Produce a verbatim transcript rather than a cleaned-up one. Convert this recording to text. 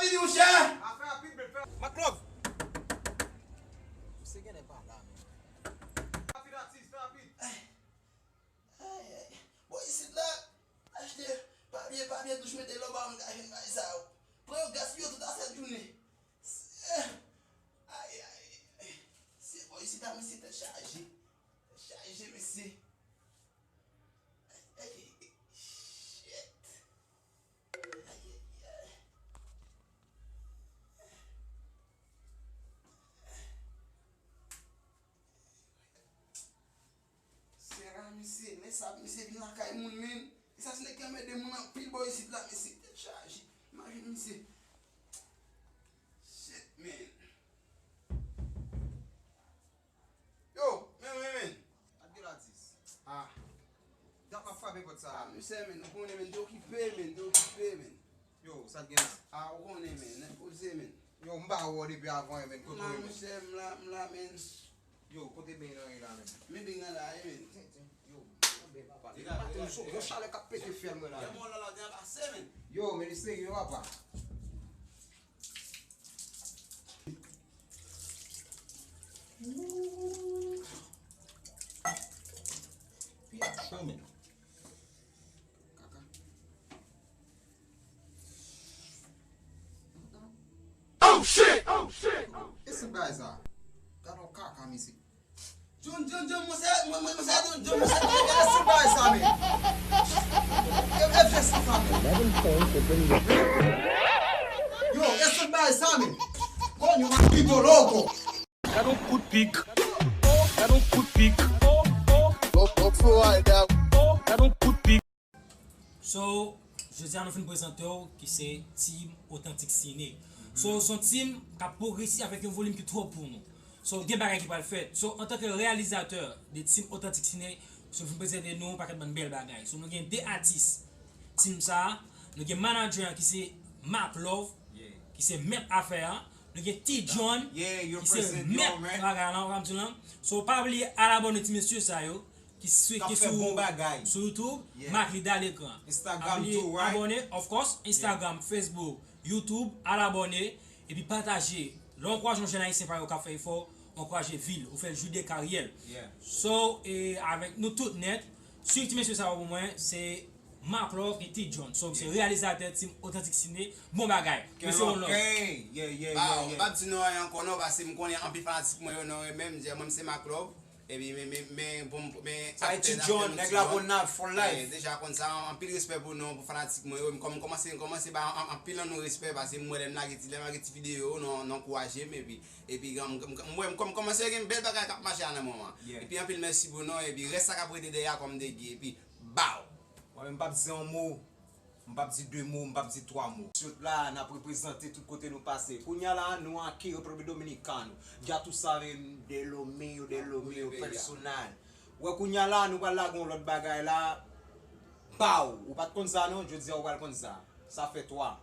Vini, monchè! Maklove! Misye genlè pa la, men. Rapid, atis, fè rapid. Ay, ay. Bò isit la, achte papye, papye douch, mete lòba, m ka jwenn bagay sa yo. Pran yo, gaspiye yo tout a sèt jounen. Ay, ay, ay. Se bò isit la, mesye, tèt chaje. Tèt chaje, mesye. Ay, ay, shit. Ay, ay, ay. Sera, misye, men sa, misye vin lakay moun, men. E sa, se nèg ki anmède moun anpil bò isit la, mesye, tèt chaje. Imajine misye. Shit, man. Yo, men, men, men. Ap gen latis. Ah. Dat m ap frape pòt sa. Ah, misye, men, ou konnen, men, te okipe, men, te okipe, men. Yo, sa t gen la? Ah, ou konnen, men, nèg poze, men. Yo, m pa wè w depi avan, men, kote w ye, men? M la, monchè, m la, m la, men. Yo, kote ben nan ye la, men? Men ben nan la, ye, men. Yo, ben papa. Yon chalè k ap pete fyèl mwen la, men. Yo, men, li serye, papa. Pi ap cho, men. Kaka. Oh shit! Oh shit! E se bagay sa. Gade yon kaka, mesye. John, John, John, monchè, mwen, mwen, monchè, John, John, monchè, John, John, se bagay sa, men. E, e, fè sa, men. Yo, e se bagay sa, men. Coño, maldito loco. Gade yon kout pik. Gade yon kout pik. Gade yon kout pik. So, jodi a nou fin prezante w ki se Team Authentic Ciné. So, se yon team k ap pwogrese avèk yon volim ki twò pou nou. So, gen bagay ki pral fèt. So, antanke reyalizatè de Team Authentic Ciné, so, nou fin prezante nou yon pakèt bann bèl bagay. So, nou gen de atis team sa a. Nou gen manadjè an ki se Mark Love, ki se mèt afè a. Nou gen T John, ki se mèt bagay lan, w ap di lan. So, pa bliye al abòne ti mesye sa yo. Ki sou, ki sou, sou YouTube, Mark Lida Lekran. Instagram tou, right? Abòne, of course, Instagram, Facebook, YouTube, al abòne, epi pataje. Lè w ankouraje yon jèn ayisyen parèy ou k ap fè efò, ou ankouraje vi l, ou fè l jwi de karyè l. So, e, avèk nou tout nèt, swiv ti mesye sa yo pou mwen, se Mark Love e T John. So, se reyalizatè Team Authentic Ciné, bon bagay. Mesye, on love. Wow, m p ap di nou anyen ankò non, paske m konnen anpil fanatik mwen yo non renmen m, di mwen se Mark Love. Epi, men, men, men, bon, men, sa ki tèt ap fè nou ti dwòl. Deja konn sa, anpil respè pou nou, pou fanatik mwen yo. Kòm m kòmanse, m kòmanse ba an-, anpil nan nou respè, paske m wè lè m lage ti, lè m lage ti videyo, nou, nou ankouraje m, epi, epi, m, m, m wè m kòm, kòmanse gen bèl bagay k ap mache a nan moman. Epi, anpil mèsi pou nou, epi rès sa k ap rete dèyè a kòm degi, epi, baw! Mwen menm, m p ap di yon mo. M p ap di de mo, m p ap di twa mo. Sot la, n ap reprezante tout kote nou pase. Kounye a la, nou anki Repiblik Dominikano. Ya tú sabes de lo mío, de lo mío personal. Wè, kounye a la, nou pral lage yon lòt bagay la. Baw! Ou pa t konn sa non, jodi a ou pral konn sa. Sa fè twa.